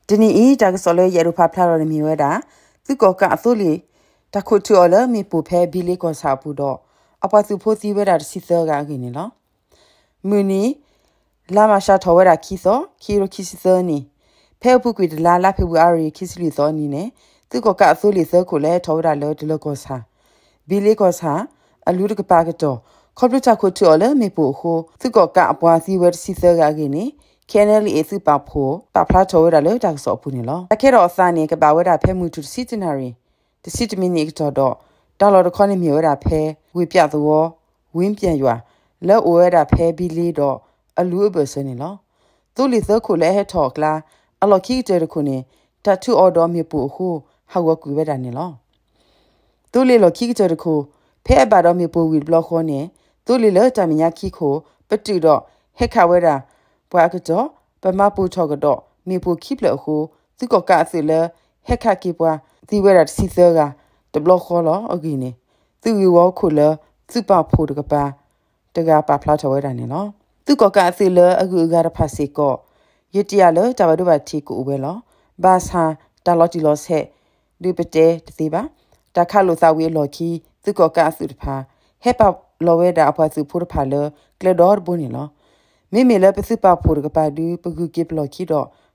တနံၤအံၤ တၢ်ကစီၣ်လၢယအဲၣ်ဒိးပာ်ဖျါထီၣ်န့ၣ်မ့ၢ်ဝဲဒၣ် သုးကီၣ်ကးအသိလ့ၣ် တၢ်ခိးထုးအီၤလၢမ့ၣ်ပိၢ်ဖဲဘံလ့ကီၢ်ဆၣ်အပူၤဒီး အပှၤသုးဖိသံဝဲဒၣ်တဆံသၢဂၤအဂ့ၢ်န့ၣ်လီၤ. မုၢ်နံၤ လါမၤရှးထီၣ်ဝဲဒၣ်ခံသီ ခံကထိခံဆံသၢနံၣ် ဖဲအပူၤကွံာ်တလါ လါဖ့ၤဘြူၤအါရံၤ ခံဆံလွံၢ်သီအနံၤန့ၣ် သုးကီၣ်ကးအသိလ့ၣ်သၢခိၣ်လၢဟဲထီၣ်ဝဲဒၣ်လၢတလၢၤကီၢ်ဆၣ် ဘံလ့ကီၢ်ဆၣ် အလူတကပၤအကတီၢ် ခီဖျိတၢ်ခိးထုးအီၤလၢမ့ၣ်ပိၢ်အဃိ သုးကီၣ်ကးအပှၤသံဝဲတဆံသၢဂၤအဂ့ၢ်န့ၣ် ခ့ၣ်အဲၣ်အၣ်လ်အ့ၣ် သုးပာ်ဖှိၣ် ပာ်ဖျါထီၣ်ဝဲဒၣ်လၢတၢ်ကစီၣ်အပူၤန့ၣ်လီၤ. တၢ်ခဲထီၣ်အသးန့ၣ် ကဘၣ်ဝဲဒၣ်ဖဲမုၢ်ထူၣ်တဆံတနၣ်ရံၣ် တဆံတမံးနံးအကတီၢ်ဒီး တၢ်လီၢ်တခီန့ၣ်မ့ၢ်ဝဲဒၣ်ဖဲ ဝ့ၢ်ပၠးသဝီ ဝ့ၢ်ပၠးယွၤ လၢအိၣ်ဝဲဒၣ်ဖဲဘံလ့ဒီး အလူအဘၢၣ်စၢၤန့ၣ်လီၤ. သိလ့ၣ်သၢခိၣ်လၢအဟဲထီၣ်အကျါ အလီၢ်ခံကတၢၢ်တခိၣ်န့ၣ် တၢ်ထုးအီၤဒီးမ့ၣ်ပိၢ်အဃိ ဟးဂီၤကွံာ်ဝဲဒၣ်န့ၣ်လီၤ. သိလ့ၣ်လီၢ်ခံကတၢၢ်တခိၣ် ဖဲအဘၣ်ဒီးမ့ၣ်ပိၢ်ဝံၤတဘျီဃီန့ၣ် သိလ့ၣ်လၢတၢ်မဲာ်ညါခံခိၣ် ပတုာ်ဒီးဟဲခးဝဲဒၣ်ပှၤအကတီၢ် ပမၤပိၢ်ထီၣ်ကဒီးမ့ၣ်ပိၢ်ခံဖျၢၣ်အဃိ သုးကီၣ်ကးအသုးလၢဟဲခးက့ၤပှၤသံဝဲဒၣ်တဆံသၢဂၤတဘျီဃီလီၤအဂ့ၢ်န့ၣ် သုးဂ့ၢ်ဝီခိၣ်လၢ သုးပာ်ဖှိၣ်တကပၤ တဂၤပာ်ဖျါထီၣ်ဝဲဒၣ်န့ၣ်လီၤ. သုးကီၣ်ကးအသုးလၢအဂုၤအဂၤတဖၣ်စ့ၢ်ကီး ယတယာ်လၢတၢ်ဘၣ်ဒိဘၣ်ထံးကအိၣ်ဝဲလီၤ. ဘၣ်ဆၣ်တၢ်လီၤတံၢ်လီၤဆဲး ဒုးပတဲတသ့ဘၣ်. တၢ်ခးလိာ်သးဝံၤအလီၢ်ခံ သုးကီၣ်ကးအသုးတဖၣ် ဟဲပာ်လီၤဝဲဒၣ်အပှၤသုးဖိတဖၣ်လၢကျဲဒီတဘိန့ၣ်လီၤ. မ့မ့ၢ်လၢပသုးပာ်ဖှိၣ်တကပၤဒုး ပဂုၤက့ၤပလီၢ်ခံဒီး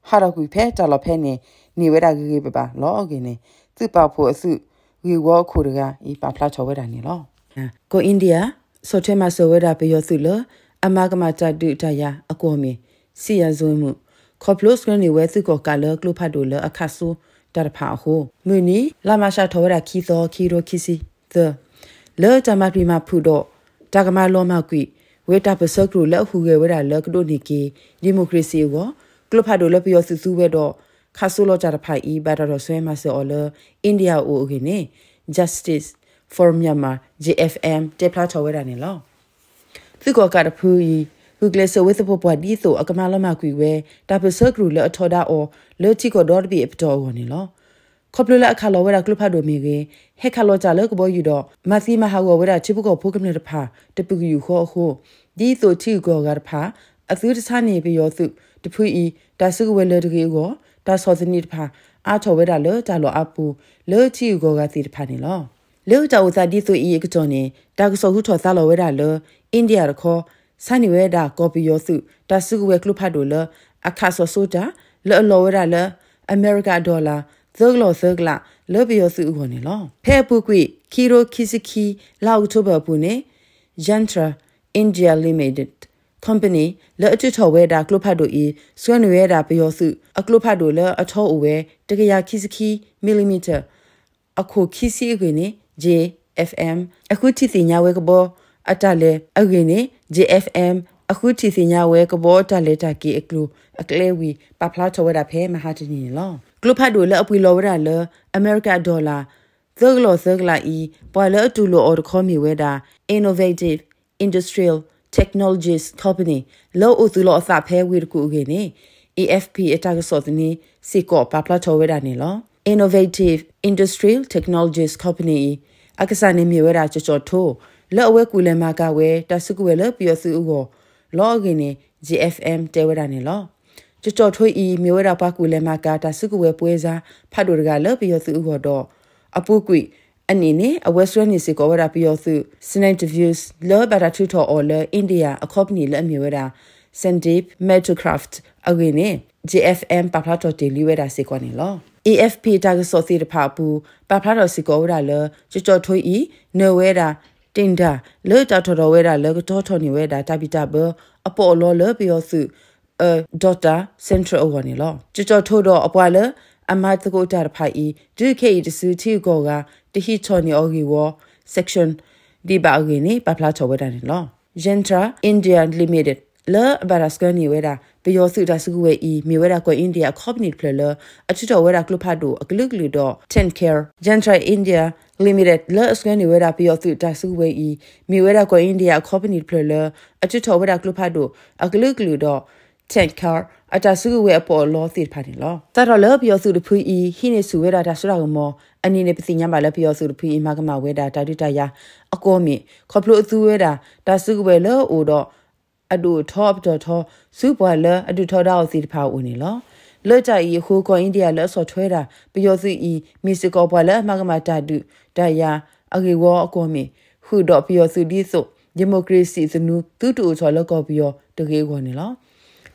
ဟးထီၣ်ကွံာ်ဖဲတၢ်လီၢ်ဖဲန့ၣ် န့ၢ်ဝဲဒၣ်ဂ့ၤဂ့ၤဘၣ်ဘၣ်လီၤအဂ့ၢ်န့ၣ် သုးပာ်ဖှိၣ်အသုးဂ့ၢ်ဝီအခိၣ်တဂၤအံၤ ပာ်ဖျါထီၣ်ဝဲဒၣ်န့ၣ်လီၤ. ကီၢ်အ့ဒံယါ ဆီၣ်ထွဲမၤစၢၤဝဲဒၣ်ပယီၤသုးလၢ အမၤကမၣ်တၢ်ဒုးတၢ်ယၤအကွီၢ်မ့ၢ် စံယၣ်စိမုၣ် ခီဖျိဆှၢန့ၢ်ဝဲသုးကီၣ်ကးလၢကျိဖးဒိၣ်လၢအခးစိတၢ်တဖၣ်အဃိ မုၢ်နံၤ လါမၤရှးထီၣ်ဝဲဒၣ်ခံသီ ခံကထိခံဆံသၢ လၢတၢ်မၤပျံၤမၤဖုးဒီး တၢ်ကမၤလီၤမၢ်ကွံာ်ဝဲတၢ်ပၢၢ်ဆၢကရူၢ်လၢအဟူးဂဲၤဝဲဒၣ်လၢကဒိးန့ၢ်က့ၤ ဒံၣ်မိၣ်ကရ့ၣ်စံၣ်အဂီၢ် ကျိဖးဒိၣ်လၢပယီၤသုးသူဝဲဒီး ခးစိလီၤတၢ်တဖၣ်အံၤ ဘၣ်တၢ်ထီၣ်ဆွဲမၤစၢၤအီၤလၢ အ့ဒံယါအအိၣ်အဂ့ၢ်န့ၣ် Justice for Myanmar, J F M တဲဖျါထီၣ်ဝဲဒၣ်န့ၣ်လီၤ. သုးကီၣ်ကးတဖုအံၤ ဂုာ်ကျဲးစၢးဝဲသပှၢ်ပှၢ်ဒ်သိးအကမၤလီၤမၢ်ကွံာ်ဝဲ တၢ်ပၢၢ်ဆၢကရူၢ်လၢအထီဒါအီၤ လၢထံကီၢ်ဒီတဘ့ၣ်အပတီၢ်အဂီၢ်န့ၣ်လီၤ. ခီဖျိလၢအခးလီၤဝဲဒၣ်ကျိဖးဒိၣ်မ့ၢ်ဂ့ၤ, ဟဲခးလီၤတၢ်လၢကဘီယူၤဒီး မၤသံမၤဟးဂီၤဝဲဒၣ်ထံဖိကီၢ်ဖိကမျၢၢ်တဖၣ် တပူၤကယူၢ်ဃီအဃိ, ဒ်သိးထံဂုၤကီၢ်ဂၤတဖၣ် အသုတဆါန့ၢ်ပယီၤသုးတဖုအံၤ တၢ်စုကဝဲၤလၢၤတဂ့ၤအဂီၢ် တၢ်ဆီၣ်သနံးတဖၣ် အါထီၣ်ဝဲဒၣ်လၢတၢ်လီၢ်အါပူၤ လၢထံဂုၤကီၢ်ဂၤသ့ၣ်တဖၣ်န့ၣ်လီၤ. လၢတၢ်အိၣ်သးဒ်သိးအံၤအကတီၢ်န့ၣ် တၢ်ကစီၣ်ဟူထီၣ်သါလီၤဝဲဒၣ်လၢ အ့ဒံယါတခီ ဆါန့ၢ်ဝဲဒၣ်ကီၢ်ပယီၤသုး တၢ်စုကဝဲၤကျိဖးဒိၣ်လၢ အခးစိးစိတၢ် လၢအလီၤဝဲဒၣ်လၢ အမဲရကၤအဒီလါ သၢကလီၢ်သၢကလး လၢပယီၤသုးအဂီၢ်န့ၣ်လီၤ. ဖဲအပူၤကွံာ် ခံကထိခံဆံခံ လါအီးကထိဘၢၣ်အပူၤန့ၣ် Yantra India Limited Company လၢအထုးထီၣ်ဝဲဒၣ်ကျိဖးဒိၣ်အံၤ ဆှၢန့ၢ်ဝဲဒၣ်ပယီၤသုး အကျိဖးဒိၣ်လၢအထီအိၣ်ဝဲ တကယၤခံဆံခံ မံၤလံမံၤတၢၣ် အခိၣ်ခံဆံအဂ့ၢ်န့ၣ် J F M အဃုထံၣ်သ့ၣ်ညါဝဲကဘီအတၢ်လဲၤအဂ့ၢ်န့ၣ် J F M အဃုထံၣ်သ့ၣ်ညါဝဲကဘီအတၢ်လဲၤတၢ်က့ၤအကျိၤအကျဲဝံၤ ပာ်ဖျါထီၣ်ဝဲဒၣ်ဖဲမဟါတနံၤန့ၣ်လီၤ. ကျိဖးဒိၣ်လၢအပှ့ၤလီၤဝဲဒၣ်လၢ အမဲရကၤအဒီလါ သၢကလီၢ်သၢကလးအံၤ ပှၤလၢအတူၢ်လိာ်အီၤတခီမ့ၢ်ဝဲဒၣ် Innovative Industrial Technologies Company လၢအအိၣ်သူၣ်လီၤအသးဖဲဝ့ၢ်တကူၣ်အဂ့ၢ်န့ၣ် A F P အတၢ်ကစီၣ်သန့စ့ၢ်ကီးပာ်ဖျါထီၣ်ဝဲဒၣ်န့ၣ်လီၤ. Innovative Industrial Technologies Company အံၤ အကစၢ်န့ၣ်မ့ၢ်ဝဲဒၣ် ကၠီၣ်ကၠီၣ်ထိ လၢအဝဲကူၣ်လဲၤမၤကၤဝဲ တၢ်စုကဝဲၤလၢပယီၤသုးအဂီၢ် လီၤအဂ့ၢ်န့ၣ် J F M တဲဝဲဒၣ်န့ၣ်လီၤ. ကၠီၣ်ကၠီၣ်ထိအံၤ မ့ၢ်ဝဲဒၣ်ပှၤကူၣ်လဲၤမၤကၤတၢ်စုကဝဲၤပှဲၤစါဖးဒိၣ်တဂၤလၢပယီၤသုးအဂီၢ်ဒီး အပူၤကွံာ်အနံၣ်န့ၣ် အဝဲဆှၢန့ၢ်စ့ၢ်ကီးဝဲဒၣ်ပယီၤသုး Snipers လၢဘၣ်တၢ်ထုးထီၣ်အီၤလၢ India အခီပနံၣ်လၢအမ့ၢ်ဝဲဒၣ် Sandeep Metalcraft အဂ့ၢ်န့ၣ် J F M ပာ်ဖျါထီၣ်တ့ၢ်လံဝဲဒၣ်စ့ၢ်ကီးန့ၣ်လီၤ. A F P တၢ်ကစီၣ်သ့ၣ်တဖၣ်အပူၤ ပာ်ဖျါထီၣ်စ့ၢ်ကီးဝဲဒၣ်လၢ ကၠီၣ်ကၠီၣ်ထိအံၤ နၢၤဝဲဒၣ် tender လၢတၢ်ထီၣ်ထီၣ်ဝဲဒၣ်လၢကတီၤထီၣ်န့ၢ်ဝဲဒၣ် တၢ်ဘံၣ်တၢ်ဘၢအပီးအလီလၢပယီၤသုး အ data center အဂီၢ်န့ၣ်လီၤ. ကၠီၣ်ကၠီၣ်ထိဒီးအပှၤလၢအမၤသကိးတၢ်တဖၣ်အံၤ တုၤခဲအံၤတစု ထံဂုၤကီၢ်ဂၤ တဟံးထီၣ်န့ၢ်အီၤဂ့ၢ်ဝီ sanction ဒံးဘၣ်အဂ့ၢ်န့ၣ် ပာ်ဖျါထီၣ်ဝဲဒၣ်န့ၣ်လီၤ. Yantra India Limited လၢအဘၣ်တၢ်ဆှၢန့ၢ်ဝဲဒၣ် ပယီၤသုးတၢ်စုကဝဲၤအံၤ မ့ၢ်ဝဲဒၣ်ကီၢ် India အခီပနံၣ်တဖျၢၣ်လၢ အထုးထီၣ်ဝဲဒၣ်ကျိဖးဒိၣ်အကလုာ်ကလုာ်ဒီး Tankar. Yantra India Limited လၢအဆှၢန့ၢ်ဝဲဒၣ်ပယီၤသုးတၢ်စုကဝဲၤအံၤ မ့ၢ်ဝဲဒၣ်ကီၢ် India အခီပနံၣ်တဖျၢၣ်လၢ အထုးထီၣ်ဝဲဒၣ်ကျိဖးဒိၣ်အကလုာ်ကလုာ်ဒီး Tankar အတၢ်စုကဝဲၤအပီးအလီသ့ၣ်တဖၣ်န့ၣ်လီၤ. စးထီၣ်လၢပယီၤသုးတဖုအံၤ ဟံးန့ၢ်ဆူၣ်ဝဲဒၣ်တၢ်စိတၢ်ကမီၤအနံၤန့ၣ် ပသ့ၣ်ညါဘၣ်လၢပယီၤသုးတဖုအံၤ မၤကမၣ်ဝဲဒၣ်တၢ်ဒုးတၢ်ယၤအကီၢ်မ့ၢ် ခီဖျိအသူဝဲဒၣ် တၢ်စုကဝဲၤလၢအအိၣ်ဒီး အဒိၣ်အထီအပတီၢ်ထီ ဆူပှၤလၢအဒုးထီဒါအီၤသ့ၣ်တဖၣ်အအိၣ်န့ၣ်လီၤ. လၢတၢ်အံၤအဃိ ကီၢ်အ့ဒံယါလၢအဆီၣ်ထွဲဒၣ် ပယီၤသုးအံၤ မ့ၢ်စ့ၢ်ကီးပှၤလၢအမၤကမၣ်တၢ်ဒုးတၢ်ယၤအဂ့ၢ်ဝီအကွီၢ်မ့ၢ် ဃုာ်ဒီးပယီၤသုးဒ်သိး ဒံၣ်မိၣ်ခြ့ၣ်စံၣ်သနူ သုတအိၣ်ထီၣ်လၢကီၢ်ပယီၤတဂ့ၤအဂီၢ်န့ၣ်လီၤ.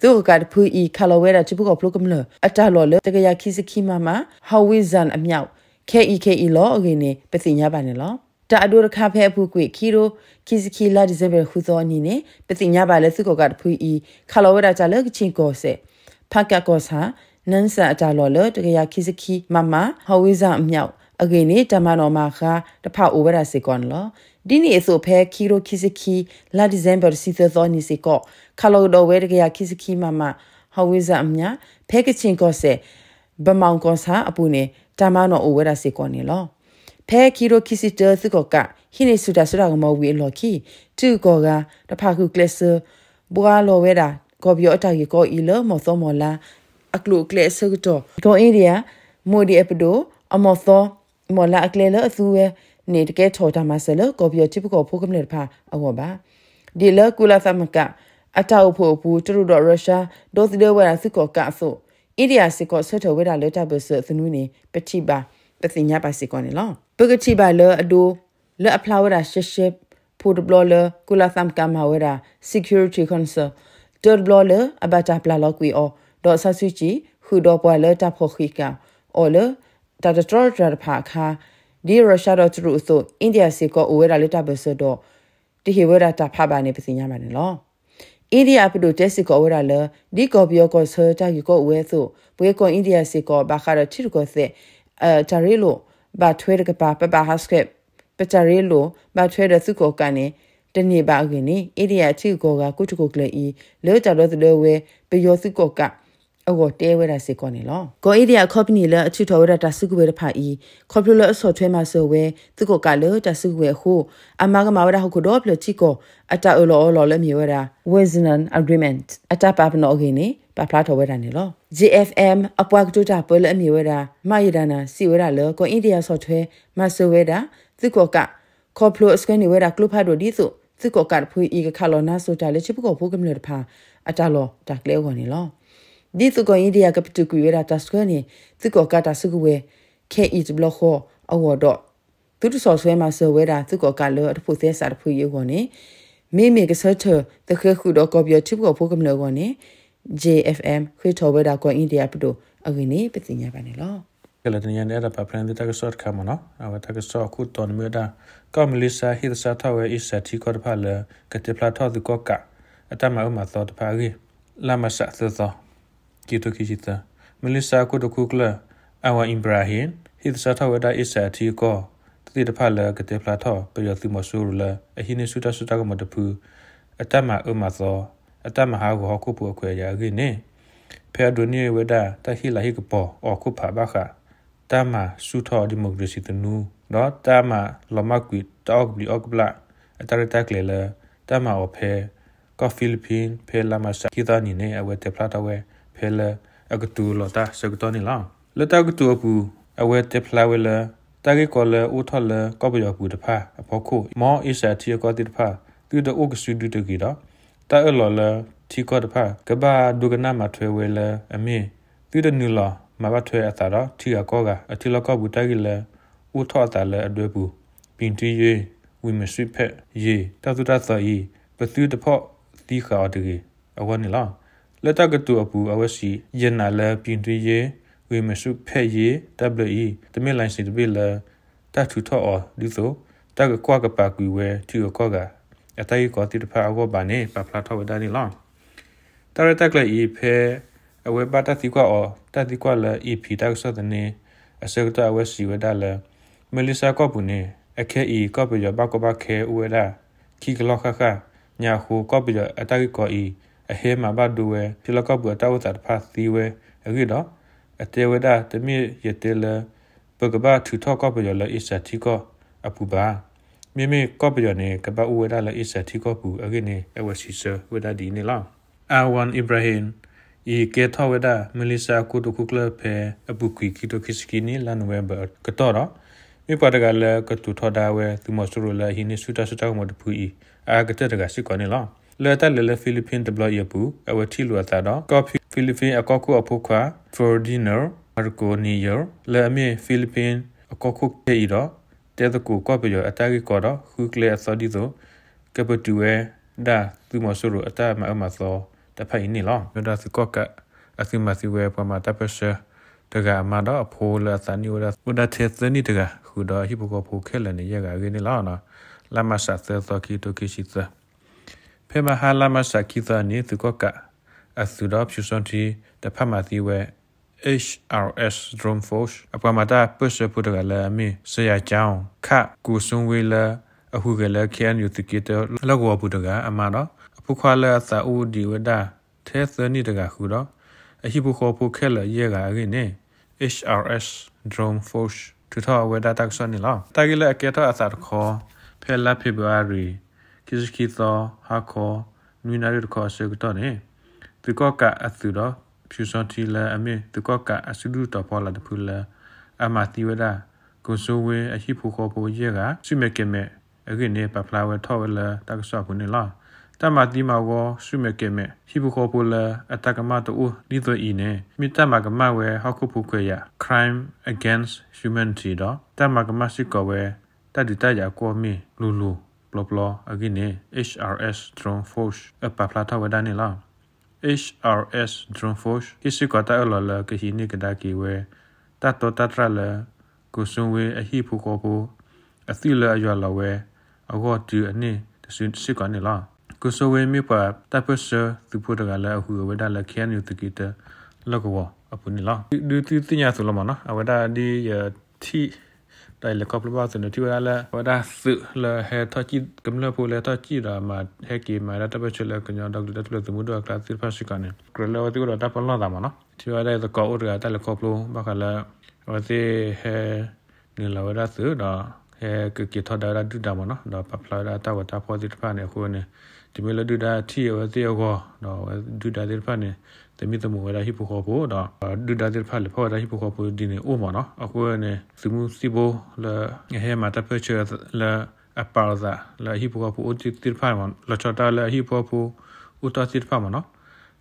သုးကီၣ်ကးတဖုအံၤ ခးလီၤဝဲဒၣ်ထံဖိကီၢ်ဖိကမျၢၢ်အတၢ်လီၢ်လၢ တကယၤခံဆံခံ မမ howitzer အမြောက် ခဲအံၤခဲအံၤလီၤအဂ့ၢ်န့ၣ် ပသ့ၣ်ညါဘၣ်န့ၣ်လီၤ. တၢ်အဒိတခါဖဲအပူၤကွံာ် ခံကထိခံဆံခံ လါဒံၣ်စ့ဘၢၣ် ဃုသီအနံၤန့ၣ် ပသ့ၣ်ညါဘၣ်လၢသုးကီၣ်ကးတဖုအံၤ ခးလီၤဝဲဒၣ်တၢ်လၢကခ့ၣ်ကီၢ်စဲၣ် ဖးကး ကီၢ်ဆၣ် နၢစၣ်အတၢ်လီၢ်လၢ တကယၤခံဆံခံ မမ howitzer အမြောက် အဂ့ၢ်န့ၣ် တၢ်မၤနီၣ်မၤဃါတဖၣ်အိၣ်ဝဲဒၣ်စ့ၢ်ကီးန့ၣ်လီၤ. ဒ်န့ၣ်အသိး ဖဲခံကထိခံဆံခံ လါဒံၣ်စ့ဘၢၣ် တဆံသၢသီအနံၤစ့ၢ်ကီး ခးလီၤကဒီးဝဲ တကယၤခံဆံခံ မမ howitzer အမြောက် ဖဲကခ့ၣ်ကီၢ်စဲၣ် ဘမီၣ်ကီၢ်ဆၣ်အပူၤန့ၣ် တၢ်မၤနီၣ်အိၣ်ဝဲဒၣ်စ့ၢ်ကီးန့ၣ်လီၤ. ဖဲခံကထိခံဆံတၢ သုးကီၣ်ကး ဟံးန့ၢ်ဆူၣ်တၢ်စိတၢ်ကမီၤဝံၤအလီၢ်ခံ ထံဂုၤကီၢ်ဂၤတဖၣ် ဂုာ်ကျဲးစၢး ဘှါလီၤဝဲဒၣ် ကီၢ်ပယီၤအတၢ်ဂ့ၢ်ကီအံၤလၢ မီၢ်သီမီၢ်လါ အကျိၤအကျဲအဆၢကတီၢ် ကီၢ်အ့ဒံယါ မိၢ်ဒံၣ်အပဒိၣ် အမီၢ်သီမီၢ်လါအကျဲလၢအသူဝဲန့ၣ် တကဲထီၣ်တၢ်မၤစၢၤလၢ ကီၢ်ပယီၤထံဖိကီၢ်ဖိကမျၢၢ်တဖၣ်အဂီၢ်ဘၣ်. ဒ်လၢကုလသမဂ္ဂ အတၢ်အိၣ်ဖှိၣ်အပူၤ တရူးဒီးရၢၡါ ဒီသဒၢဝဲဒၣ်သုးကီၣ်ကးအသိး အ့ဒံယါစ့ၢ်ကီး ဆၢထၢၣ်ဝဲဒၣ်လၢတၢ်ဘၢၣ်စၢၤအသနူန့ၣ် ပထံၣ်ဘၣ် ပသ့ၣ်ညါဘၣ်စ့ၢ်ကီးန့ၣ်လီၤ. ပကထံၣ်ဘၣ်လၢအဒိ လၢအဖျါဝဲဒၣ်ရှဲရှဲဖိတဘျီလၢ ကုလသမဂ္ဂမၤဝဲဒၣ် Security Council တၢတဘျီလၢအဘၣ်တၢ်ပျၢ်လီၤကွံာ်အီၤ ဒီးစီဆှံကၠံၣ် ဃုာ်ဒီးပှၤလၢတၢ်ဖီၣ်ဃံးကၢ်အီၤလၢ တၢ်တတြီတတြၢ်တဖၣ်အခါ ဒ်ရၢၡါဒီးတရူးအသိး အ့ဒံယါစ့ၢ်ကီးအိၣ်ဝဲဒၣ်လၢတၢ်ဘၢၣ်စၢၤဒီး တဟ့ၣ်ဝဲဒၣ်တၢ်ဖးဘၣ်န့ၣ် ပသ့ၣ်ညါဘၣ်န့ၣ်လီၤ. အ့ဒံယါအပဒိၣ်တဲစ့ၢ်ကီးဝဲဒၣ်လၢ ဒ်ကီၢ်ပယီၤကီၢ်ဆၢတၢ်ဂ့ၢ်ကီအိၣ်ဝဲအသိး ပဝဲကီၢ်အ့ဒံယါစ့ၢ်ကီး ဘၣ်ဃးဒီးထံရူၢ်ကီၢ်သဲး တၢ်ရ့လိာ် ဘၣ်ထွဲတကပၤ ပဘၣ်ဟးဆှဲး ပတၢ်ရ့လိာ် ဘၣ်ထွဲဒီးသုးကီၣ်ကးန့ၣ် တန့ၢ်ဘၣ်အဂ့ၢ်န့ၣ် အ့ဒံယါထံဂုၤကီၢ်ဂၤ ကိတိာ်ခိၣ်ကျၢၢ်အံၤ လၢတၢ်ဒီသဒၢဝဲ ပယီၤသုးကီၣ်ကး အဂီၢ်တဲဝဲဒၣ်စ့ၢ်ကီးန့ၣ်လီၤ. ကီၢ်အ့ဒံယါအခီပနံၣ်လၢအထုးထီၣ်ဝဲဒၣ်တၢ်စုကဝဲၤတဖၣ်အံၤ ခီဖျိလၢအဆီၣ်ထွဲမၤစၢၤဝဲ သုးကီၣ်ကးလၢတၢ်စုကဝဲၤအဃိ အမၤကမၣ်ဝဲဒၣ်ဟီၣ်ခိၣ်ဒီဖျၢၣ်ထံကီၢ် အတၢ်အၢၣ်လီၤအီလီၤလၢအမ့ၢ်ဝဲဒၣ် Vietnam Agreement အတၢ်ပာ်ပနီၣ်အဂ့ၢ်န့ၣ် ပာ်ဖျါထီၣ်ဝဲဒၣ်န့ၣ်လီၤ. ကၠ့ FM အပှၤကတိၤတၢ်ပၢလၢအမ့ၢ်ဝဲဒၣ် မယဒါနၤ စံးဝဲဒၣ်လၢ ကီၢ်အ့ဒံယါဆီၣ်ထွဲမၤစၢၤဝဲဒၣ် သုးကီၣ်ကး ခီဖျိအဆှၢန့ၢ်ဝဲဒၣ်ကျိဖးဒိၣ်ဒ်သိး သုးကီၣ်ကးတဖုအံၤ ကခးလီၤနါစိၤတၢ်လၢထံဖိကီၢ်ဖိကမျၢၢ်တဖၣ် အတၢ်လီၢ်တၢ်ကျဲအဂီၢ်န့ၣ်လီၤ. ဒ်သိးကီၢ်အ့ဒံယါကပတုာ်ကွံာ်ဝဲဒၣ်တၢ်ဆှၢန့ၢ် သုးကီၣ်ကးတၢ်စုကဝဲၤ ခဲအံၤတဘျီဃီအဂီၢ်ဒီး သုတဆီၣ်ထွဲမၤစၢၤဝဲဒၣ် သုးကီၣ်ကးလၢအတဖိးသဲစးတဖုအံၤအဂီၢ်န့ၣ် မ့မ့ၢ်ကဆၢထၢၣ်သဃဲၤဃုာ်ဒီးကီၢ်ပယီၤထံဖိကီၢ်ဖိကမျၢၢ်အဂီၢ်န့ၣ် ကၠ့ FM ဃ့ထီၣ်ဝဲဒၣ်ကီၢ်အ့ဒံယါအပဒိၣ်အဂ့ၢ်န့ၣ် ပသ့ၣ်ညါဘၣ်န့ၣ်လီၤ. ခဲလၢာ်တနံၤအံၤန့ၣ် အဲၣ်ဒိးပာ်ဖျါန့ၢ်သုတၢ်ကစီၣ်တခါမ့ၢ်နီၤ, အဝဲတၢ်ကစီၣ်အခိၣ်တီန့ၣ်မ့ၢ်ဝဲဒၣ် ကီၢ်မလ့ၡါဟ့ၣ်သဆၣ်ထီၣ်ဝဲ အ့စၣ်ထံကီၢ်တဖၣ်လၢ ကတဲဖျါထီၣ်သုးကီၣ်ကး အတၢ်မၤအၢမၤသီတဖၣ်အဂ့ၢ် လါမးရှးသၢသီ ခံကထိခံဆံသၢ, မလ့ၡါအခိၣ်တီခိၣ်ကျၢၢ် Anwar Ibrahim ဟ့ၣ်သဆၣ်ထီၣ်ဝဲဒၣ် အ့စၣ်ထံကီၢ်သ့ၣ်တဖၣ်လၢ ကတဲဖျါထီၣ်ပယီၤသုးမီၤစိရိၤလၢ အဟံးန့ၢ်ဆူၣ်တၢ်စိတၢ်ကမီၤတဖု အတၢ်မၤအၢမၤသီ အတၢ်မၤဟးဂီၤဟီၣ်ခိၣ်ဖိအခွဲးအယာ်အဂ့ၢ်န့ၣ် ဖဲအဒိးန့ၢ်ဝဲဒၣ်တၢ်ဟ့ၣ်လၤဟ့ၣ်ကပီၤအီၤခိၣ်ဖးဘၣ်ဃး တၢ်မၤဆူၣ်ထီၣ် democracy သနူ ဒီးတၢ်မၤလီၤမၢ်ကွံာ်တၢ်အီၣ်ကဘျံးအီၣ်ကဘျၣ် အတၢ်ရဲၣ်တၢ်ကျဲၤလၢ တၢ်မၤအီၤဖဲ ကီၢ် Philippines ဖဲလါမးရှး ခံသီအနံၤန့ၣ် အဝဲတဲဖျါထီၣ်ဝဲ ဖဲလၢအကတိၤလီၤတၢ်ဆၢကတီၢ်န့ၣ်လီၤ. လၢတၢ်ကတိၤအပူၤ အဝဲတဲဖျါဝဲလၢ တၢ်ဂ့ၢ်ကီလၢအိၣ်ထီၣ်လၢကီၢ်ပယီၤပူၤတဖၣ်အဖီခိၣ် မ်အ့စၣ်ထံအကီၢ်သ့ၣ်တဖၣ် သုတအိၣ်ကစုဒုတဂ့ၤဒီး တၢ်အၢၣ်လီၤလၢထံကီၢ်တဖၣ် ကဘၣ်ဒိကနၣ်မၤထွဲဝဲလၢအမ့ၢ် သုတနုာ်လီၤမၤဘၣ်ထွဲအသးဒီးထံဂၤကီၢ်ဂၤ အထံလီၢ်ကီၢ်ပူၤတၢ်ဂ့ၢ်လၢ အိၣ်ထီၣ်အသးလၢအဒွဲပူၤ ပြည်တွင်းရေး ဝင်မစွက်ဖက်ရေး တၢ်သိၣ်တၢ်သီအံၤ ပသုတဖီၣ်သံဃာ်အီၤတဂ့ၤ အဂီၢ်န့ၣ်လီၤ. လၢတၢ်ကတိၤအပူၤ အဝဲစံး ယနာ်လၢ ပြည်တွင်းရေး ဝင်မစွက်ဖက်ရေး တၢ်ဘျၢအံၤ တမ့ၢ် license တဘ့ၣ်လၢ တၢ်ထုးထီၣ်အီၤဒ်သိး တၢ်ကကွၢ်ကပာ်ကွံာ်ဝဲထံဂၤကီၢ်ဂၤ အတၢ်ဂ့ၢ်ကီသ့ၣ်တဖၣ်အဂီၢ်ဘၣ်န့ၣ် ပာ်ဖျါထီၣ်ဝဲဒၣ်န့ၣ်လီၤ. တၢ်ရဲၣ်တၢ်ကျဲၤအံၤ ဖဲအဝဲဘၣ်တၢ်သံကွၢ်အီၤ တၢ်သံကွၢ်လၢ AP တၢ်ကစီၣ်သန့ အဆၢကတီၢ်အဝဲစံးဝဲဒၣ်လၢ မလ့ၡါကီၢ်ပူၤန့ၣ် အခဲအံၤ ကီၢ်ပယီၤဘၣ်ကီဘၣ်ခဲအိၣ်ဝဲဒၣ် ခံကလီၢ်ဃၣ်ဃၣ်ညါအဃိ ကီၢ်ပယီၤအတၢ်ဂ့ၢ်ကီအံၤ အဟဲမၤဘၣ်ဒိဝဲ ထံလီၢ်ကီၢ်ပူၤအတၢ်အိၣ်သးတဖၣ်သံဝဲအဂ့ၢ်ဒီး အတဲဝဲဒၣ် တမ့ၢ်ယတဲလၢ ပကဘၣ်ထုးထီၣ်ကီၢ်ပယီၤလၢအ့စၣ်ထံကီၢ်အပူၤဘၣ်. မ့မ့ၢ်ကီၢ်ပယီၤန့ၣ် ကဘၣ်အိၣ်ဝဲဒၣ်လၢအ့စၣ်ထံကီၢ်ပူၤအဂ့ၢ်န့ၣ် အဝဲစံးဆၢဝဲဒၣ်ဒ်အံၤန့ၣ်လီၤ. Anwar Ibrahim အံၤကဲထီၣ်ဝဲဒၣ် မလ့ၡါအခိၣ်တီခိၣ်ကျၢၢ်ဖဲအပူၤကွံာ် ခံကထိခံဆံခံနံၣ် လါနိၣ်ဝ့ဘၢၣ်အကတီၢ်ဒီး မ့ၢ်ပှၤတဂၤလၢကတိၤထီဒါဝဲသုးမီၤစိရိၤလၢအဟံးန့ၢ်ဆူၣ်တၢ်စိတၢ်ကမီၤတဖုအံၤ အအါကတၢၢ်တဂၤစ့ၢ်ကီးန့ၣ်လီၤ. လၢတၢ်လဲၤလၢ Philippines တဘျီအံၤအပူၤ အဝဲထံၣ်လိာ်အသးဒီး ကီၢ် Philippine အကီၢ်ခိၣ်အဖိခွါ Ferdinand Marcos Niyar လၢအမ့ၢ် Philippine အကီၢ်ခိၣ်ခဲအံၤဒီး တဲသကိးကီၢ်ပယီၤအတၢ်ဂ့ၢ်ကီဒီး ဃုကျဲအသီဒ်သိး ကပတုာ်ဝဲဒၣ်သုးမီၤစိရိၤအတၢ်မၤအၢမၤသီတဖၣ်အံၤန့ၣ်လီၤ. ဝဲဒၣ်သုးကီၣ်ကးအသုးမၤသံဝဲပှၤမၤတၢ်ပၢၢ်ဆၢတဂၤအမါဒီးအဖိလၢအသးနံၣ်အိၣ်ဝဲဒၣ် အိၣ်ဒၣ်ထဲသၢနံၣ်တဂၤ ဃုာ်ဒီးအဟံၣ်ဖိဃီဖိခဲလၢာ်န့ၣ် ယဲၢ်ဂၤအဂ့ၢ်န့ၣ်လီၤ. လါမးရှးသၢသီ ခံကထိခံဆံသၢ ဖဲမဟါလါမးရှးခံသီအနံၤ သုးကီၣ်ကးအသုးဒီးဖၠူစီထံတဖၣ်မၤသံဝဲ H R S Drone Force အပှၤမၤတၢ်ပၢၢ်ဆၢဖိတဂၤလၢအမ့ၢ် စယၤကၠီ ခး ကိစိဝ့ လၢအဟူးဂဲၤလၢ K N U သုးက့တၢလီၢ်ကဝီၤပူၤတဂၤအမါဒီး အဖိခွါလၢအသးအိၣ်ဒံးဝဲဒၣ်ထဲသၢနံၣ်တဂၤဃုာ်ဒီး အဟံၣ်ဖိဃီဖိခဲလၢာ်ယဲၢ်ဂၤအဂ့ၢ်န့ၣ် H R S Drone Force ထုးထီၣ်ဝဲဒၣ်တၢ်ကစီၣ်န့ၣ်လီၤ. တၢ်ဂ့ၢ်လၢအကဲထီၣ်အသးတခီ ဖဲလါဖ့ၤဘြူၤအါရံၤ ခံဆံခံသီ ဟါခီ နွံနၣ်ရံၣ်တခီအဆၢကတီၢ်န့ၣ် သုးကီၣ်ကးအသုးဒီး ဖၠူစီထံလၢအမ့ၢ်သုးကီၣ်ကးအစုဒုၣ်တီၤဖီလာ်တဖုလၢ အမၤသံဝဲဒၣ် ကိစိဝ့အဟံၣ်ဖိဃီဖိယဲၢ်ဂၤ ဆူၣ်မဲာ်ကဲၤမဲာ်အဂ့ၢ်န့ၣ် ပာ်ဖျါဝဲထီၣ်ဝဲလၢတၢ်ကစီၣ်အပူၤန့ၣ်လီၤ. တၢ်မၤသံမၤဂီၤဆူၣ်မဲာ်ကဲၤမဲာ် ဟံၣ်ဖိဃီဖိလၢအတၢ်ကမၣ်တအိၣ်ဒ်သိးအံၤန့ၣ် မ့ၢ်တၢ်မၤကမၣ်ဝဲဟီၣ်ခိၣ်ဖိခွဲးယာ် Crime Against Humanity ဒီး တၢ်မၤကမၣ်စ့ၢ်ကီးဝဲ တၢ်ဒုးတၢ်ယၤကွီၢ်မ့ၢ်လိၤလိၤပျီပျီအဂ့ၢ်န့ၣ် H R S Drone Force အပာ်ဖျါထီၣ်ဝဲဒၣ်န့ၣ်လီၤ. H R S Drone Force ဟ့ၣ်စ့ၢ်ကီးတၢ်အၢၣ်လီၤလၢကဟံးန့ၢ်ကဒါက့ၤဝဲ တၢ်တီတၢ်တြၢ်လၢ ကိစိဝ့အဟံၣ်ဖိဃီဖိ အသွံၣ်လၢအယွၤလီၤဝဲအဂီၢ်တုၤအန့ၣ်တစုစ့ၢ်ကီးန့ၣ်လီၤ. ကိစိဝ့မ့ၢ်ပှၤတၢ်ပၢၢ်ဆၢသုးဖိတဂၤလၢအဟူးဂဲၤဝဲဒၣ်လၢ K N U သုးက့တၢလီၢ်ကဝီၤအပူၤန့ၣ်လီၤ. ဒုးသုသ့ၣ်ညါအသိးလီၤမ့ၢ်နီၤ အဝဲဒၣ်ဒ်ယထံၣ် ဒီးယလဲၤခီဖျိဘၣ်အသိးန့ၣ် ထံၣ်ဝဲဒၣ်လၢ အဝဲဒၣ်သုးလၢဟဲထီၣ်ကံၣ် ကမျၢၢ်ဖိလၢဟဲထီၣ်ကံၣ်ဒီးမၤဟဲက့ၤမၤဒၣ်တၢ်ပၢၢ်ဆၢလၢကညီဒီကလုာ်တၢ်ထူၣ်ဖျဲးသုးမုၢ်ဒိၣ်အကျါသ့ၣ်တဖၣ်စ့ၢ်ကီးန့ၣ် ကြၢးလၢအဝဲသ့ၣ်အိၣ်ဒီးတၢ်ပလီၢ်သးမ့ၢ်နီၤ ထံၣ်ဝဲဒၣ်ယသကိးအိၣ်တဂၤတၢ်လဲၤခီဖျိဘၣ်ဃးလၢ အဝဲသ့ၣ်ဟဲ နုာ်လီၤဝဲဒၣ်သုးဒီး ဟဲကက့ၤထီဒါဝဲဒၣ်ဒုၣ်ဒါမ့ၢ်နီၤ ဒီးပာ်ဖျါဝဲဒၣ်တၢ်ဂီၤတၢ်ဖီၣ်သ့ၣ်တဖၣ်န့ၣ် အဃိန့ၣ် တုၤမ့ၢ်လၢဒုၣ်ဒါထံၣ်အဝဲသ့ၣ်အဂီၢ် ဒီးအဝဲဒုၣ်ဒါသ့ၣ်တဖၣ်န့ၣ် သမံသမိးဝဲဒၣ်ဟံၣ်ဖိဃီဖိဒီး ဒုၣ်ဒါသ့ၣ်တဖၣ်လဲၤဖီၣ်ဝဲဒၣ်ဟံၣ်ဖိဃီဖိဒ်န့ၣ်အိၣ်မ့ၢ်နီၤ အဃိန့ၣ် သုးမုၢ်သံၣ်ဘိလၢ အဟဲမၤတၢ်ပၢၢ်ဆၢလၢ အပာ်လီၤသးလၢအဟံၣ်ဖိဃီဖိအိၣ်သ့ၣ်တဖၣ်မ့ၢ် လီၤဆီဒၣ်တၢ်လၢအဟံၣ်ဖိဃီဖိအိၣ်တ့ၢ်သ့ၣ်တဖၣ်မ့ၢ်နီၤ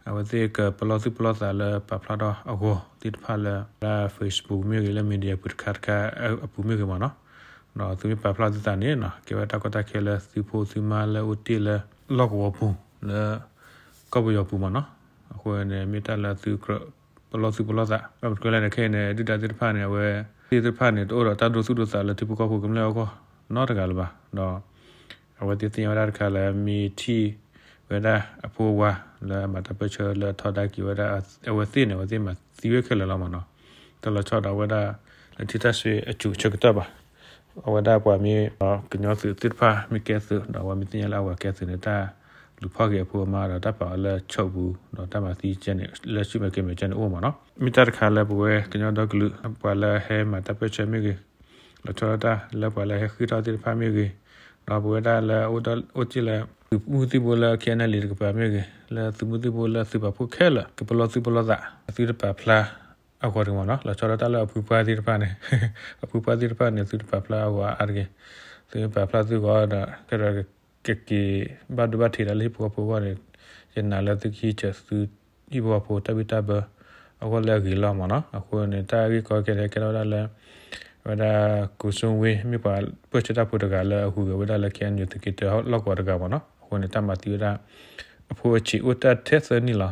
အဝဲသ့ၣ်ကပလီၢ်သူၣ်ပလီၢ်သးလၢပာ်ဖျါထီၣ်အဂီၢ်သ့ၣ်တဖၣ်လၢ လၢ Facebook မ့ၢ်ဂ့ၤ လၢ media ပူၤတခါတခါအပူၤမ့ၢ်ဂ့ၤမ့ၢ်နီၤ ဒီးသုမ့ၢ်ပာ်ဖျါသုသးန့ၣ် ကဲဝဲတၢ်ကီတၢ်ခဲလၢ သုးဖိသုးမါလၢအိၣ်တ့ၢ်လၢ လီၢ်ကဝီၤပူၤလၢ ကီၢ်ပယီၤပူၤမ့ၢ်နီၤ အဃိန့ၣ် မ့ၢ်တၢ်လၢသုကြၢးပလီၢ်သူၣ်ပလီၢ်သး ဘၣ်မနုၤလဲၣ်န့ၣ် ခဲအံၤန့ၣ် ဒုၣ်ဒါသ့ၣ်တဖၣ်န့ၣ် အဝဲသ့ၣ်တဖၣ်န့ၣ် တအိၣ်ဒီးတၢ်ဒိသူၣ်ဒိသးလၢထံဖိကီၢ်ဖိကမျၢၢ်အဂီၢ်နီတဂၤလၢၤဘၣ် ဒီး အဝဲသ့ၣ်သ့ၣ်ညါဝဲဒၣ်တခါလၢ မ့ၢ်ထံၣ်ဝဲဒၣ်အဖိအဝၤ လၢအမၤတၢ်ပၢၢ်ဆၢလၢအထီဒါက့ၤဝဲဒၣ်အဝဲသ့ၣ်န့ၣ် အဝဲသ့ၣ်မၤသံဝဲခဲလၢာ်လီၤမ့ၢ်နီၤ တလီၤဆီဒီးဝဲဒၣ် လၢထံတၢ်စွ့အစိၤဆၢကတီၢ်ဘၣ် အဝဲဒၣ်ပှၤမ့ၢ် ကညီသုးသ့ၣ်တဖၣ်မ့ၢ်ကဲသုး ဒီးအဝဲမ့ၢ်သ့ၣ်ညါလၢအဝၤကဲသုးန့ၣ် တၢ်လူၤဖီၣ်က့ၤအဖိအမါဒီးတၢ်ပာ်အီၤလၢဆီးပူၤ ဒီးတၢ်မၤသံကဲန့ၣ် လၢဆူၣ်မဲာ်ကဲၤမဲာ်ကဲန့ၣ်အိၣ်မ့ၢ်နီၤ မ့ၢ်တၢ်တခါလၢပဝဲကညီဒီကလုာ် ပှၤလၢဟဲမၤတၢ်ပၢၢ်ဆၢမ့ၢ်ဂ့ၤ လီၤဆီဒၣ်တၢ်လၢပှၤလၢဟဲဃ့ၢ်ထီၣ်သ့ၣ်တဖၣ်မ့ၢ်ဂ့ၤ ဒီးပဝဲဒၣ်လၢအိၣ်တ့ၢ်လၢ သုးမုၢ်သံၣ်ဘိလၢ K N L A တကပၤမ့ၢ်ဂ့ၤ လၢသုးမုၢ်သံၣ်ဘိလၢသုးပာ်ဖှိၣ်ခဲလၢာ် ကပလီၢ်သူၣ်ပလီၢ်သး သုတပာ်ဖျါအဂီၢ်တဂ့ၤမ့ၢ်နီၤ လီၤဆီဒၣ်တၢ်လၢအဖုပှၢ်သ့ၣ်တဖၣ်န့ၣ် အဖုပှၢ်သ့ၣ်တဖၣ်န့ၣ် သုတပာ်ဖျါအဂီၢ်အါတဂ့ၤ သုမ့ၢ်ပာ်ဖျါသုဂီၢ်ဒီး ကဲဒီးကက့ၤဘၣ်ဒိဘၣ်ထံးတၢ်လၢဟံၣ်ဖိဃီဖိအဂီၢ်န့ၣ် ယနာ်လၢသုကဟံးစၢၤသုဟံၣ်ဖိဃီဖိတၢ်ဘံၣ်တၢ်ဘၢအဂီၢ်လၢအဂ့ၤလီၤမ့ၢ်နီၤ အဃိန့ၣ် တၢ်ဂ့ၢ်ကီခဲန့ၣ် ကဲထီၣ်ဝဲဒၣ်လၢ အဝဲဒၣ် ကိစိဝ့ မ့ၢ်ပှၤပၢၢ်ဆၢတၢ်ဖိတဂၤလၢအဟူးဂဲၤဝဲဒၣ်လၢ K N U သုးက့တၢလီၢ်ကဝီၤတဂၤမ့ၢ်နီၤ အဃိန့ၣ် တၢ်မၤသံဝဲဒၣ် အဖိအဆံးအိၣ်တ့ၢ်ထဲသၢနံၣ်လီၤ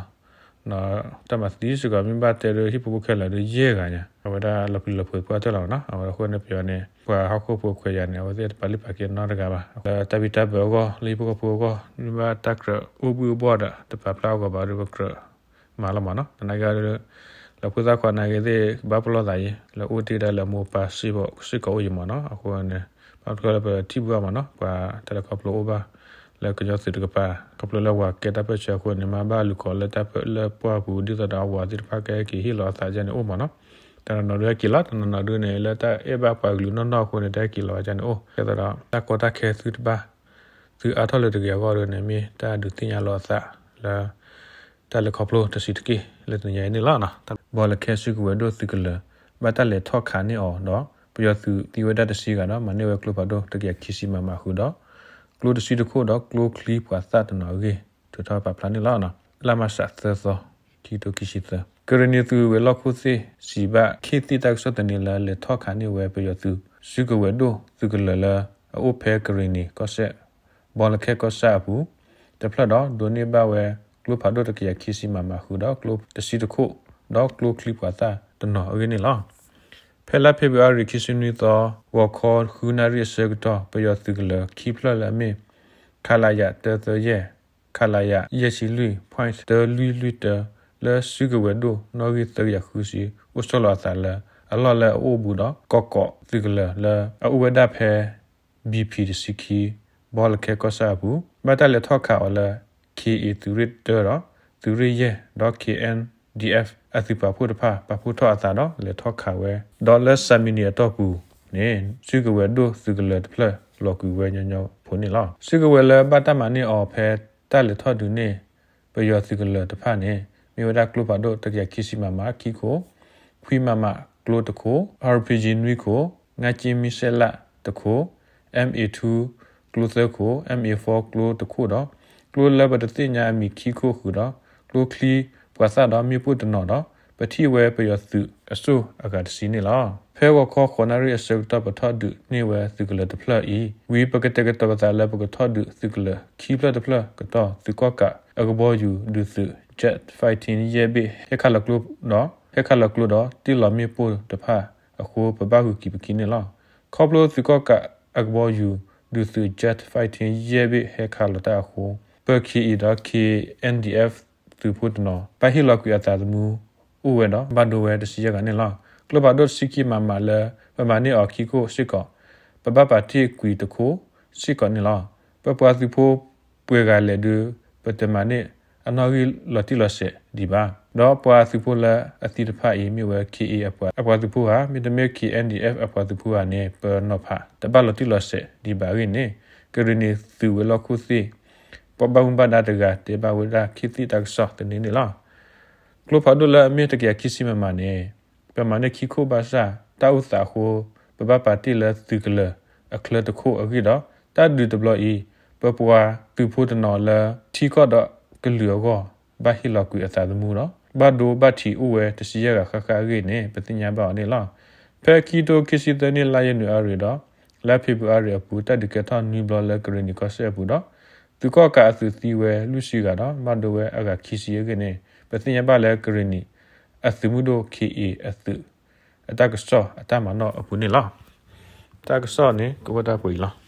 ဒီးတၢ်မၤသံစ့ၢ်ကီးမ့ၢ်ဘၣ်တဲဒီးဟံၣ်ဖိဃီဖိခဲလၢာ်ဒီးယဲၢ်ဂၤညါ အဝဲဒၣ်လီၤပျံၤလီၤဖုးပှၢ်တၢၢ်လီၤမ့ၢ်နီၤ အဝဲအဃိန့ၣ်ပယီၤန့ၣ် ပှၤဟီၣ်ခိၣ်ဖိခွဲးယာ်န့ၣ် အဝဲသ့ၣ်တပာ်လုၢ်ပာ်ကဲနီတဂၤဘၣ် လၢတၢ်ဘံၣ်တၢ်ဘၢအဂီၢ် လၢဟံၣ်ဖိဃီဖိအဂီၢ် မ့ၢ်ဘၣ်တၢ်ကြၢးအိၣ်ဘှံးအိၣ်ဘှီၣ်ဒီး တပာ်ဖျါအဂီၢ်ဘၣ်ဒီးပကြၢး မၤလီၤမ့ၢ်နီၤ သနာ်က့ဒီး လၢဖိသၣ်ခွါနာ်က့သ့ၣ် ကဘၣ်ပလီၢ်သးအံၤ လၢအိၣ်တ့ၢ်ဒၣ်လၢမိၢ်ပၢ်စ့ၢ်ကီးအိၣ်အံၤမ့ၢ်နီၤ အဃိန့ၣ် ဘၣ်မနုၤလဲၣ်ပထံၣ်ဘၣ်မ့ၢ်နီၤ ပှၤတၢ်လဲၤခီဖျိအိၣ်ဘၣ် လၢကညီသုးတကပၤ ခီဖျိလၢပှၤကဲတၢ်ပၢၢ်ဆၢအဃိန့ၣ် မ့ၢ်ဘၣ်လူၤခိးလၢတၢ်ပၢၢ်လၢပှၢ်ပူၤ ဒ်သိးဒီးအဝၤသ့ၣ်တဖၣ်ကဟဲက့ၤဟ့ၣ်လီၤအသးဒ်န့ၣ်အိၣ်မ့ၢ်နီၤ တနီၤနီၤဒုးဟဲက့ၤလီၤ တနီၤနီၤဒုးန့ၣ် လၢတၢ်အဲၣ်ဘၣ်ပှၤကလုာ်နီၢ်နီၢ်အဃိန့ၣ် တဟဲက့ၤလီၤဘၣ်ဒ်န့ၣ်အိၣ် ကဲသိးဒီး တၢ်ကီတၢ်ခဲသုတဘၣ် သုအါထီၣ်လၢၤတဂ့ၤအဂီၢ်ဒီးန့ၣ် မ့ၢ်တၢ်ဒုးသ့ၣ်ညါလီၤအသးလၢ တၢ်လဲၤခီဖျိတဆံးတက့ၢ် လၢတနံၤအံၤန့ၣ်လီၤ. ဘီလၢခဲစုကဝဲၤဒိၣ်သုးကလၢၤ ဘၣ်တၢ်လဲၤထီၣ်ခးန့ၢ်အီၤဒီး ပယီၤသုးသံဝဲဒၣ်တဆံဂၤဒီး မၤန့ၢ်ဝဲကျိဖးဒိၣ်တကယၤခံဆံ မမ ဃုာ်ဒီး ကျိတဆံတခိၣ်ဒီးကျိချံပှၤသၣ်တနီၤအဂ့ၢ် ထုးထီၣ်ပာ်ဖျါန့ၣ်လီၤ. လါမးရှးသၢသီ ခံကထိခံဆံသၢ ကရ့ၣ်နံၤသုးဝဲၤလီၢ်ခိၣ်သ့ၣ် စံးဘၣ်ခ့ၣ်သ့ၣ်တၢ်ကစီၣ်သန့လၢ လဲၤထီၣ်ခးန့ၢ်ဝဲပယီၤသုး စုကဝဲၤဒိၣ်သုးကလၢၤလၢ အအိၣ်ဖဲကရ့ၣ်နံၤကီၢ်စဲၣ် ဘီလၢခဲကီၢ်ဆၣ်အပူၤ တဖျၢၣ်ဒီး ဒိးန့ၢ်ဘၣ်ဝဲ ကျိဖးဒိၣ်တကယၤခံဆံမမဃုာ်ဒီး ကျိတဆံတခိၣ် ဒီးကျိချံပှၤသၣ်တနီၤအဂ့ၢ်န့ၣ်လီၤ. ဖဲလါဖ့ၤဘြူၤအါရံၤ ခံဆံနွံသီ ဂီၤခီဃုနၣ်ရံၣ်အဆၢကတီၢ် ပယီၤသုးကလၢၤခံဖျၢၣ်လၢအမ့ၢ် ခလရ တၢသၢယဲၢ် ခလရ ယဲၢ်ဆံလွံၢ် point တၢလွံၢ်လွံၢ်တၢ လၢစုကဝဲၤဒိၣ်နီၣ်ဂံၢ်သၢကယၤဃုဆံ အိၣ်ဆီလီၤအသးလၢ အလီၢ်လၢအအိၣ်ဘူးဒီး ကီၢ်ကီးသုးကလၢၤလၢအအိၣ်ဝဲဒၣ်ဖဲ ဘံၣ်ဖံၣ်တဆံခံ ဘီလၢခဲကီၢ်ဆၣ်အပူၤ ဘၣ်တၢ်လဲၤထီၣ်ခးအီၤလၢ ခ့ၣ်အ့ၣ် သုးရ့ၣ်တၢဒီး သုးရ့ၣ်ယဲၢ် ဒီး ခ့ၣ်အ့ၣ်ဒီအ့ၣ် အသုးပာ်ဖှိၣ်တဖၣ် ပာ်ဖှိၣ်ထီၣ်အသးဒီး လဲၤထီၣ်ခးဝဲ ဒီးလၢစၢမံးနံးအတီၢ်ပူၤန့ၣ် စုကဝဲၤဒိၣ်သုးကလၢၤတဖျၢၣ်လီၤကွံာ်ဝဲညီညီဖိန့ၣ်လီၤ. စုကဝဲၤလၢဘၣ်တၢ်မၤန့ၢ်အီၤဖဲတၢ်လဲၤထီၣ်ဒုးန့ၢ် ပယီၤသုးကလၢၤတဖၣ်န့ၣ် မ့ၢ်ဝဲဒၣ်ကျိဖးဒိၣ်တကယၤခံဆံမမ ခံခိၣ်, ခွံမမ ကျိတခိၣ်, အီပံယံ နွံခိၣ်, ငါကၠ့မံစဲးလးတခိၣ်, အၣ်အ့ၣ်ထူ ကျိသၢခိၣ်, အၣ်အ့ၣ်ဖီ ကျိတခိၣ်ဒီး ကျိလၢပတသ့ၣ်ညါအမံၤခံခိၣ်ဃုာ်ဒီး ကျိချံပှၤသၣ်ဒီးမ့ၣ်ပိၢ်တနီၤဒီး ပထံၣ်ဝဲပယီၤသုးအစိၣ်အဂၤတဆံန့ၣ်လီၤ. ဖဲဂီၤခီဃိးနၣ်ရံၣ်အဆၢကတီၢ် ပထီၣ်ဒုးန့ၢ်ဝဲသုးကလၢၤတဖျၢၣ်အံၤ ဝံၤပကတဲာ်ကတီၤပသးလၢပကထီၣ်ဒုးသုးကလၢၤခံဖျၢၣ်တဖျၢၣ်ကတီၢ် သုးကီၣ်ကးအကဘီယူၤဒုးသုး Jet Fighter ယဲၢ်ဘ့ၣ်ဟဲခးလီၤကျိဒီး ဟဲခးလီၤကျိဒီးတ့ၢ်လီၤမ့ၣ်ပိၢ်တဖၣ်အဃိ ပဘၣ်ဂုာ်ကံၤပခံန့ၣ်လီၤ. ခီဖျိသုးကီၣ်ကးအကဘီယူၤဒုးသုး Jet Fighter ယဲၢ်ဘ့ၣ်ဟဲခးလီၤတၢ်အဃိ ပ ခ့ၣ်အ့ၣ် ဒီး ခ့ၣ်အ့ၣ်ဒီအ့ၣ် သုးဖိတနီၤ ဘၣ်ဟ့ၣ်လီၤကွံာ်အသးသမူအိၣ်ဝဲဒီး ဘၣ်ဒိဝဲတဆံယဲၢ်ဂၤန့ၣ်လီၤ. ကျိဖးဒိၣ်တဆံခံမမ လၢပမၤန့ၢ်အီၤခံခိၣ်စ့ၢ်ကီး ပဘၣ်ပာ်တ့ၢ်ကွံာ်တခိၣ်စ့ၢ်ကီးန့ၣ်လီၤ. ပပှၤသုးဖိပှဲၤဂၤလဲၣ်ဒုး ပတမၤန့ၢ်အနီၣ်ဂံၢ်လီၤတံၢ်လီၤဆဲးဒံးဘၣ်. ဒီးပှၤသုးဖိလၢအသံတဖၣ်အံၤ မ့ၢ်ဝဲ ခ့ၣ်အ့ၣ် အပှၤသုးဖိဧါ, မ့တမ့ၢ် ခ့ၣ်အ့ၣ်ဒီအ့ၣ် အပှၤသုးဖိဧါန့ၣ် ပနီၤဖးတဘၣ်လီၤတံၢ်လီၤဆဲးဒံးဘၣ်အဂ့ၢ်န့ၣ် ကရ့ၣ်နံၤသုးဝဲၤလီၢ်ခိၣ်သ့ၣ် ပှၤဘၣ်မူဘၣ်ဒါတဂၤ တဲဘၣ်ဝဲဒၣ်ခ့ၣ်သ့ၣ်တၢ်ကစီၣ်သန့န့ၣ်လီၤ. ကျိဖးဒိၣ်လၢအမ့ၢ်တကယၤခံဆံမမန့ၣ် ပမၤန့ၢ်ခံခိၣ်ဘၣ်ဆၣ် တၢ်အိၣ်သးအဃိ ပဘၣ်ပာ်တ့ၢ်လၢသုးကလၢၤအချၢတခိၣ်အဂ့ၢ်ဒီး တၢ်ဒုးတဘျီအံၤ ပပှၤသုးဖိတနီၤလၢထံကီၢ်ဒီးကလုာ်အဂီၢ် ဘၣ်ဟ့ၣ်လီၤကွံာ်အသးသမူဒီး ဘၣ်ဒိဘၣ်ထံးအိၣ်ဝဲတဆံယဲၢ်ဂၤဃၣ်ဃၣ်အဂ့ၢ်န့ၣ် ပသ့ၣ်ညါဘၣ်အီၤန့ၣ်လီၤ. ဖဲခံကထိခံဆံသၢနံၣ် လါယနူၤအါရံၤဒီး လါဖ့ၤဘြူၤအါရံၤအပူၤ တၢ်ဒုးကဲထီၣ်နွံဘျီလၢကရ့ၣ်နံၤကီၢ်စဲၣ်အပူၤဒီး သုးကီၣ်ကးအသုးသံဝဲလွံၢ်ဆံဂၤဒီး ဘၣ်ဒိဝဲအဂၤခံဆံအဂ့ၢ်န့ၣ် ပသ့ၣ်ညါဘၣ်လၢကရ့ၣ်နံၤအသုးမုၢ်ဒိၣ် ခ့ၣ်အ့ၣ် အသုး အတၢ်ကစီၣ်အတၢ်မၤနီၣ်အပူၤန့ၣ်လီၤ. တၢ်ကစီၣ်န့ၣ် ကအိၣ်တၢ်ပှဲၤအံၤလီၤ.